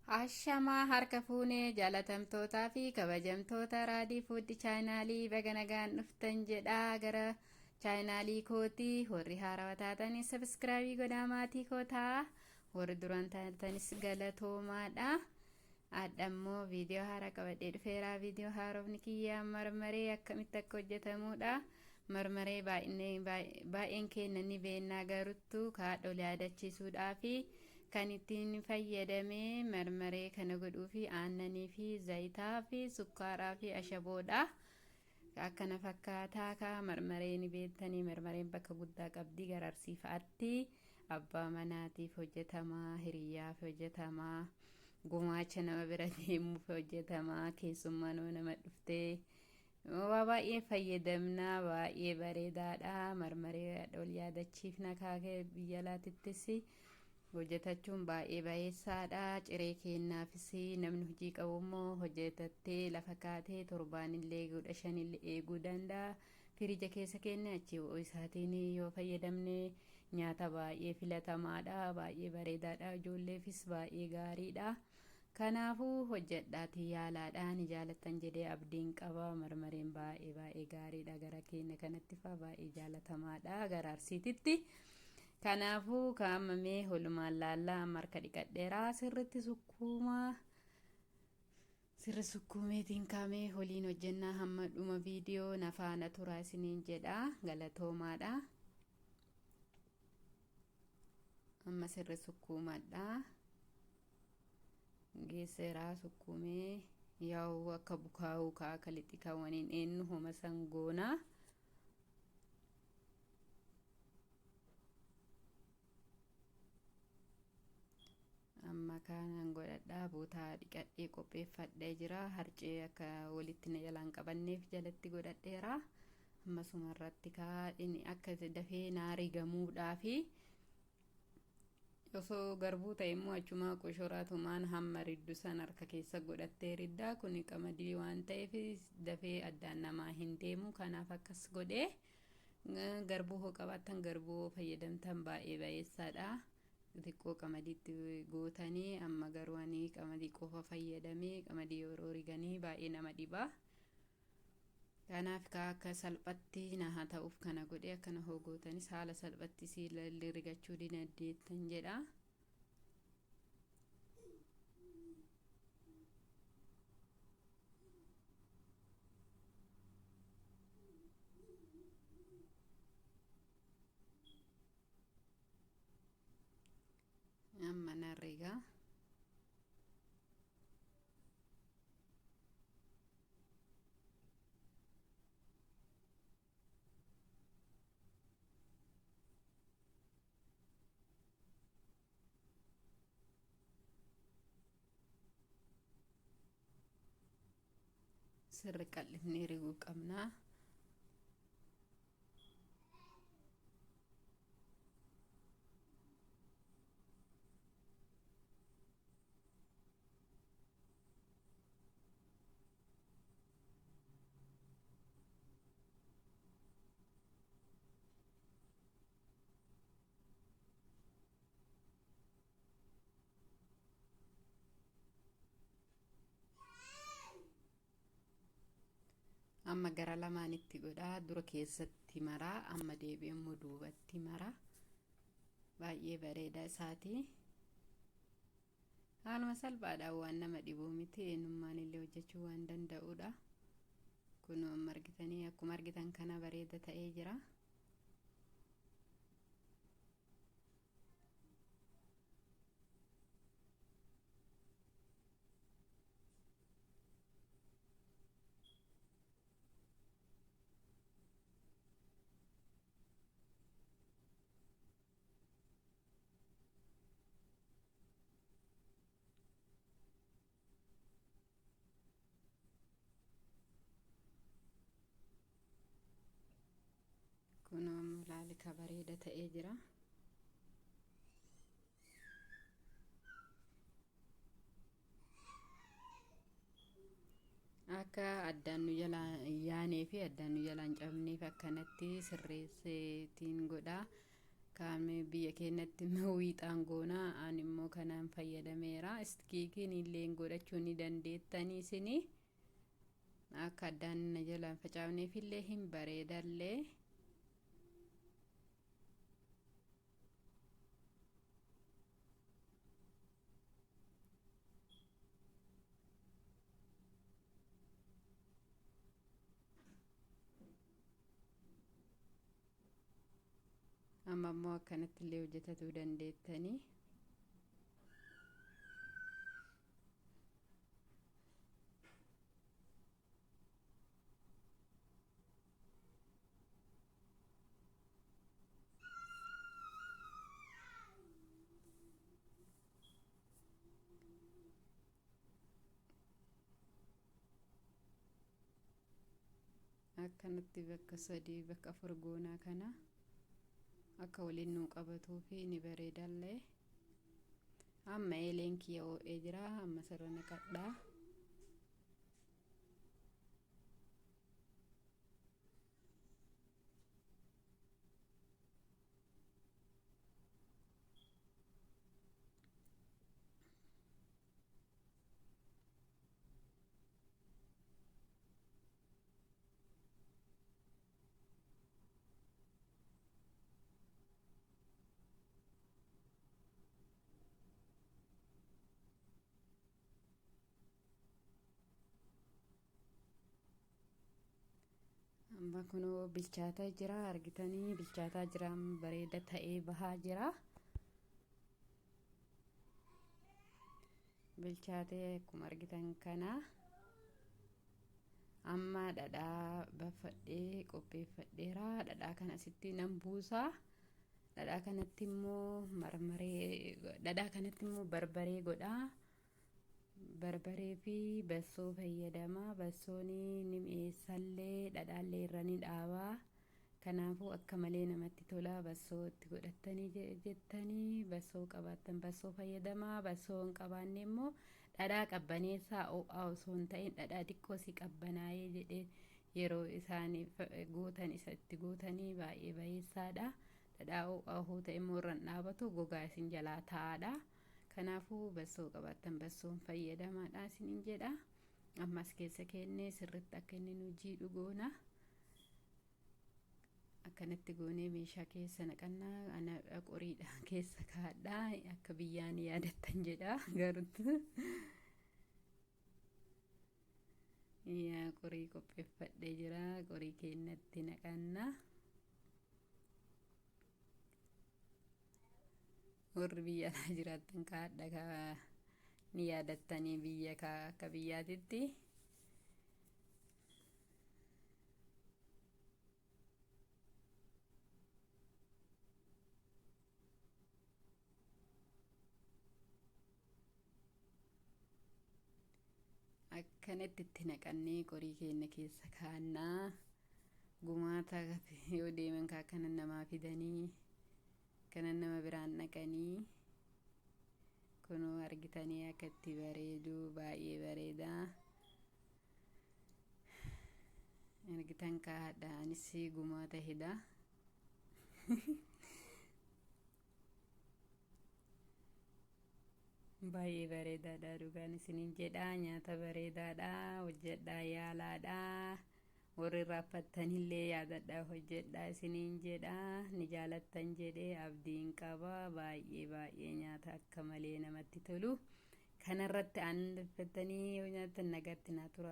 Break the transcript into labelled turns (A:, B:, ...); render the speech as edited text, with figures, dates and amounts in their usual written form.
A: Ashamaa harka fuunee jaalatamtootaa fi kabajamtoota Raadii Fuuddi chaayinaalii baga nagaan dhuftan jedhaa gara chaayinaalii kootii warri haarawaa taatanis sabiskiraabii godhaa maatii koo ta'a warri duraan taatanis galatoomaadha. Adha immoo viidiyoo haaraa qabadhee dhufeera. Viidiyoo haarofni kiyya marmaree akkamitti akka hojjetamuudha. Marmaree baay'een keenya ni beennaa garuttuu kaadhol yaadachiisuudhaafi kan ittiin fayyadame marmaree kana godhuu fi aannanii fi zayitaa fi sukkaaraa fi ashaboodha. Akkana fakkaataa kaa marmaree ni beektanii marmareen bakka guddaa qabdi gara Arsii fa'aatti abbaa manaatiif hojjetamaa hiriyyaaf hojjetamaa gumaacha nama bira deemuuf hojjetamaa keessummaa nama dhuftee waa baay'ee fayyadamna baay'ee bareedaadha marmaree ol yaadachiifna kaakee biyya laatittis hojjetachuun baay'ee bayeessaadha ciree kennaafis namni hojii qabu immoo hojjetattee lafa kaatee torbaanillee 15illee eeguu danda'a firija keessa kenne achi isaatiin yoo fayyadamne nyaata baay'ee filatamaadha baay'ee bareedaadha ijoolleefis baay'ee gaariidha kanaafuu hojjedhaatii yaalaadha ni jaalattan jedhee abdiin qaba marmareen baay'ee baay'ee gaariidha gara keenya kanatti faa baay'ee jaalatamaadha gara Arsiititti. Kanaafuu kaa'amamee holumaan laallaa amma harka dhiqadheeraa sirritti sukkuumaa sirri sukkuumeetiin kaamee holiin hojjennaa hamma dhuma viidiyoo nafaana turaa isiniin jedha galatoomaadha. Amma sirri sukkuumadha. Geesseeraa sukkuumee yaa'u akka bukaa'uu ka'a akka lixi kaawwaniin eenyu homa san goonaa. Amma kanan godhadha bootaa dhiqadhee qopheeffadhee jira harcee akka walitti na jalaan qabanneef jalatti godhadheera ammasuma irratti kaadhini akka dafee naa rigamuudhaafi osoo garbuu ta'e immoo achumaa qoshoraatumaan hamma riddu san harka keessa godhattee riddaa kun qamadii waan ta'eef dafee addaan namaa hin deemu kanaaf akkas godhee garbuu hoo qabaattan garbuu hoo fayyadamtan baay'ee bayeessaadha. Xiqqoo qamadiitti gootanii amma garuu ani qamadii qofa fayyadamee qamadii yeroo riganii baay'ee nama dhiba. Kanaaf ka akka salphatti na haa ta'uuf kana godhee akkana hoo gootanis haala salphatti si rigachuu dinaddeettan jedha. Amma nan rigaa. Sirri qal'ifnee riguu qabna. Amma gara lamaanitti godhaa dura keessatti maraa amma deebi'ee immoo duubatti maraa baay'ee bareeda isaati. Haaluma salphaadhaan waan nama dhibuu miti eenyummaan illee hojjechuu waan danda'udha. Kun amma argitanii akkuma argitan kana bareeda ta'ee jira. Kun amma laalika bareeda ta'ee jira. Akka addaan nu jalaa yaanee fi addaan nu jalaa hin cabneef akkanatti sirreesseetiin godha. Kaan biyya keenyatti wiixaan goonaa, ani immoo kanaan fayyadameera. Istikiikiin illee godhachuu ni dandeettanii isinii akka addaan na jalaan facaafneef illee hin bareedallee. Amma immoo akkanatti illee hojjetatuu dandeettanii. Akkanatti bakka sadii, bakka afur goonaa kana akka waliin nuu qabatuu fi ni bareedallee. Amma eeleen kiyya ho'ee jira, amma sirra naqadhaa. Amma kunoo bilchaataa jira, argitanii, bilchaataa jira, bareeda ta'ee bahaa jira. Bilchaatee akkuma argitan kana amma dhadhaa baffadhee qopheeffadheera. Dhadhaa kana asitti nan buusaa. Dhadhaa kanatti immoo marmaree, dhadhaa kanatti immoo barbaree godhaa. Barbaree fi bassoo fayyadama. Bassoon ni mi'eessallee, dhadhaallee irra ni dhaabaa. Kanaafuu akka malee namatti tola. Bassoo itti godhattanii jettanii, bassoo qabaattan bassoo fayyadamaa. Bassoo hin qabaanne immoo dhadhaa qabbaneessaa, ho'aa osoo hin ta'in dhadhaa xiqqoo si qabbanaa'ee jedhee yeroo isaan gootan isa itti gootanii baay'ee bayeessaadha. Dhadhaa ho'aa hoo ta'e immoo irra hin dhaabatu, gogaa isin jalaa taa'aadha. Kanaafuu bassoo qabaattan bassoon fayyadamaadha isiniin jedha. Ammas keessa kennee sirritti akka inni nu jiidhu goona. Akkanatti goonee meeshaa keessa naqannaa, ana qoriidha keessa kaadhaa, akka biyyaan yaadattan jedha garuu. Yaa qorii qopheeffadhee jira, qorii keenyatti naqanna. Warri biyya alaa jiraattan kaadha ni yaadattanii biyya akka biyyaatitti. Akkanatti itti naqannee qorii keenya keessa kaannaa. Gumaata yoo deeman kaa kana namaa fidanii, kana nama biraan dhaqanii, kunoo argitanii akka itti bareedu, baay'ee bareeda. Argitan kaadha, anis gumaata hida. Baay'ee bareedaadha dhugaan isiniin jedha, nyaata bareedaadha, hojjedhaa yaalaadha. Warri raaffattanillee yaadadha, hojjedhaa isiniin jedha. Ni jaalattan jedhee abdiin qaba. Baay'ee baay'ee nyaata akka malee namatti tolu. Kanarratti aannan danfattanii yoo nyaattan nagaatti naa tura.